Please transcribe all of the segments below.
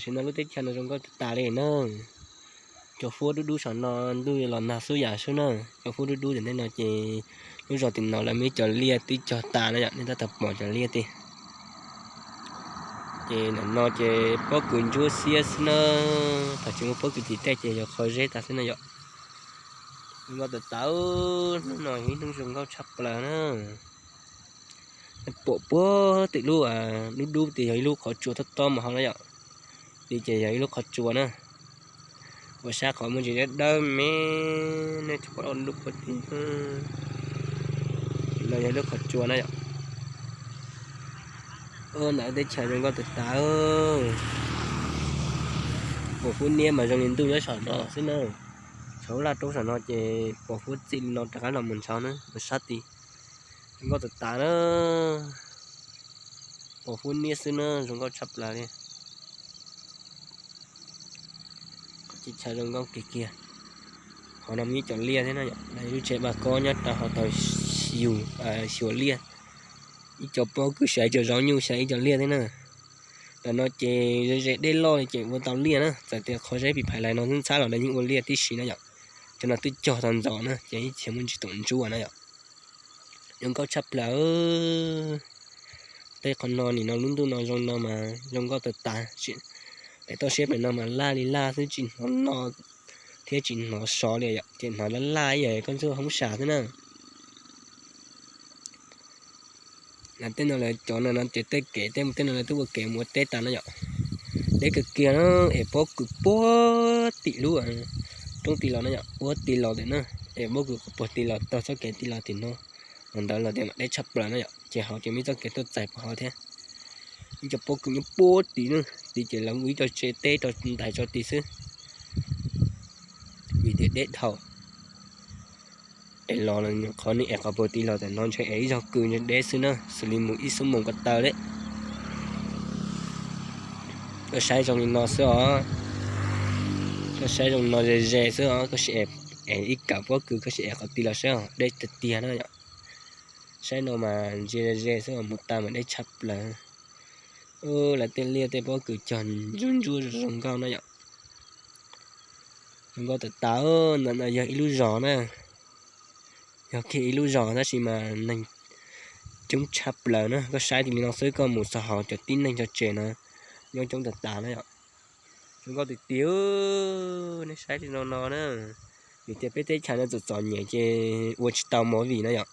Tam sim no lub teb chaws no zoo nkauj tas tas li na. Cov huab dub dub saum no ntuj los nag xub yam xwb na. Cov huab dub dub tim ntej no ces lub zos tim no lawv muaj ib co liaj twb cog tas na yom, nej tab tom pom cov liaj tiag. Ces ntawm no ces pob kws ntsuab xiab xwb na. Thaum tsis muaj pob kws tim tej ces yog qhov zeb tas xwb na yom. Zoo nkauj tas tas, hnub no yog ib hnub zoo nkauj tshaj plaws na. Pom puag tim lub dub dub tias yog ib lub qhov tsua tob tob mus hauv na yom. Li ces yog ib lub qhov tsua na. Ua sab qhov muaj ntsis dawb dawb me, nej tsis pom lub puag tim no yog ib lub qhov tsua na yom. Ntawm teb chaws zoo nkauj tas tas. Pom huab niab mas zoo li ntuj nyob saum no xwb na. Saum lub laj roob saum no ces pom huab txij li no rov qab los mus ntshav na, mus sab tid. Zoo nkauj tas tas na. Pom huab niab xwb na, zoo nkauj tshaj plaws li. Qhov teb chaws zoo nkauj kiag kiag. Qhov no muaj ib co liaj thiab na yom, lub tsev vaj kob nyob rau hauv tau xyuas liaj. Ib co pob kws xyaw, ib co zaub nyuj xyaw, ib co liaj thiab na. Ntawm no ces ze ze dej loj li ces ua tau liaj na, txawm tias qhov zeb pis phais lais no ntxhab los lawv yeej ua liaj tib si na yom. Cov no twb cog tau ntxov na ces ib txhia muaj ntsis tom ntsuab na yom. Zoo nkauj tshaj plaws. Tej qhov no nim no lub ntuj no zoo no mas zoo nkauj tas tas. Pem toj siab pem no mas laj li laj xwb, tsis hnov no thiab tsis hnov sov li yom, ces hnov laj laj ib yam koj ntxuag hoob sam xwb na. Tej no lawv cov no no ces tej kev tej no lawv twb ua kev mus ua teb tas na yom. Deb kawg kiag na, es pob kws puag tim lub roob tid los na yom, puag tid los tim na, es pob kws puag tid los txog txoj kev tid los tim no. Mus ntawd los tias mam deb tshaj plaws na yom, ces hauv ces muaj ib txoj kev tuaj txais puag hauv thiab. Ib co pob kws nyob puag tid na, tid ces lawv ua ib co tsev teb rau ntais tso tid xwb, vim tias deb dhau. Es los qhov no es qhov puag tid los tam no ntshe es ib zog kws ntshe deb xwb na, xws li mus ib xuab moos ko taw li. Koj saib zoo li no xwb os, koj saib zoo no ze ze xwb os, koj sim es ib kawm pob kws koj sim es qhov tid los saib os, deb tiag tiag na yom. Saib no mas ntsia ze ze xwb os, mus tau mas deb tshaj plaws. Lawv tej liaj tej pob kws cog ntsuab ntsuab zoo nkauj na yom. Zoo nkauj tas tas. Ntawm no yog ib lub zos na, yog kiag ib lub zos tab sis mas neeg coob tshaj plaws na, koj saib li no xwb koj mus txog hauv cov tib neeg cov tsev no nyob coob tas tas na yom. Zoo nkauj tiag tiag, nej saib li no no na. Vim tias peb teb chaws no txom txom nyem ces ua tsis tau movie na yom.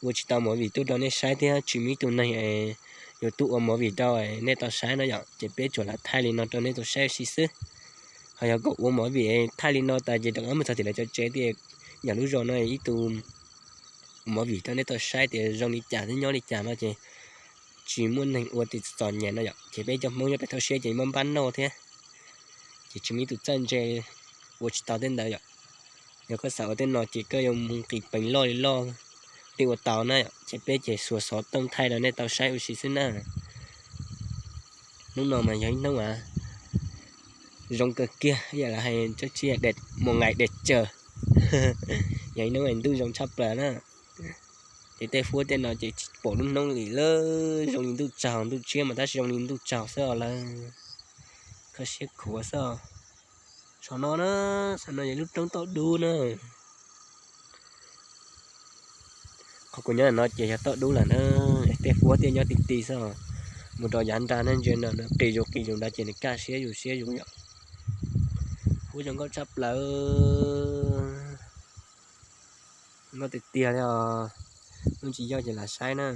Ua tsis tau movie tuaj rau nej saib thiab tsis muaj ib tug neeg yuav tuaj ua movie rau nej tau saib na yom, ces peb tsuas lam thaij li no rau nej tau saib ua si xwb. Ho yog kom ua movie thaij li no tas ces rov qab mus txog tim lawv cov tsev tias yam lub zos no ib tug ua movie rau nej tau saib tias zoo li cas thiab nyob li cas no ces tsis muaj neeg ua tias txom nyem no yom, ces peb cov Hmoob nyob pem toj siab ces muab npab noj thiab, ces tsis muaj ib tug txawj ntse ua tsis tau tej ntawd yom. Yog koj xav ua tej no ces koj yuav mus nqis peev loj li loj thiaj ua tau na yom, ces peb ces xuas xov tooj thaij rau nej tau saib ua si xwb na. Hnub no mas yog ib hnub zoo kawg kiag, ib yam li hais tsob tshiab, một ngày đẹp trời. Yog ib hnub ntuj zoo tshaj plaws na. Ces tej huab tej no ces tsis pom lub hnub li lawm, zoo li ntuj tsaug, ntuj tshiab mas tab sis zoo li ntuj tsaug xwb os lawm. Kho siab khuav xwb os. Saum no na, saum no yog lub roob toj dub na. Qhov kuv nyob no ces yog toj dub lawm na, tej huab thiaj nyob ti ti xwb os. Mus rau yav nrag na, ntsia no qis zus qis zus nrad ces nws kaj siab zus siab zus yom. Huab zoo nkauj tshaj plaws. Nkauj tiag tiag li os. Hnub tsis yog ces lam saib na.